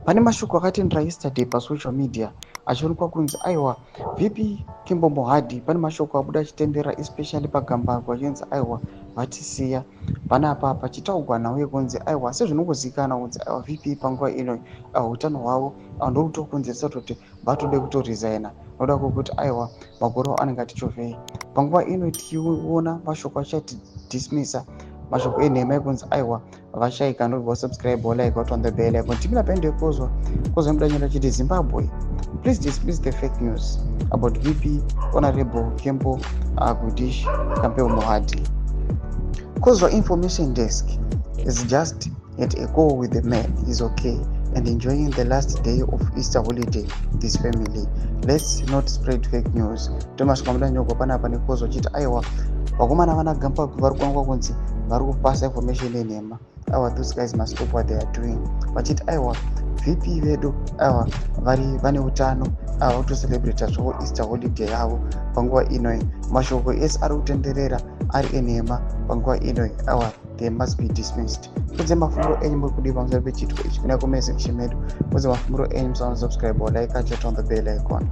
Pane mashoko akatendera yesterday pasocial media achionekwa kunzi aiwa, VP Kembo Mohadi, pane mashoko abuda achitenderera, especially paGambakwe, achinzi aiwa, vatisiya. Panapa pachitaurwa nhau yekunzi aiwa, sezvinongozivikanwa kunzi aiwa, VP panguva ino utano hwavo ndokutokonzeresa kutoti vatode kutoresigna noda kwekuti aiwa, makore anenge atichovhei. Panguva ino tichiona mashoko achati dismissa mashoko enhema ekunzi aiwa, vashaika. Ndobva subscribe, like, on the bell icon. Timira paende kozwa kozwa mudanyira chiti, "Zimbabwe, please dismiss the fake news about VP Honorable Kembo Gudish Campbell Mohadi. Kozwa information desk is just at a call with the man is okay and enjoying the last day of Easter holiday with his family. Let's not spread fake news." Tomasvika mudanyogwa panapa nekozwa chiti aiwa, vakomana vana Gambakwe vari kuonekwa kunzi vari kupasa information yenhema. Aiwa, those guys must stop what they are doing, vachiti aiwa, VP vedu aiwa, vari vane utano, aiwa, kutocelebrata zvavo Easter holiday yavo panguva inoi. Mashoko ese ari kutenderera ari enhema panguva inoi. Aiwa, they must be dismissed. Kudze mafungiro enyu, muri kudii pamusoro pechiitiko ichi? Kuna comment section medu, kudze mafungiro enyu. Musaona subscribe or like, chat on the bell icon.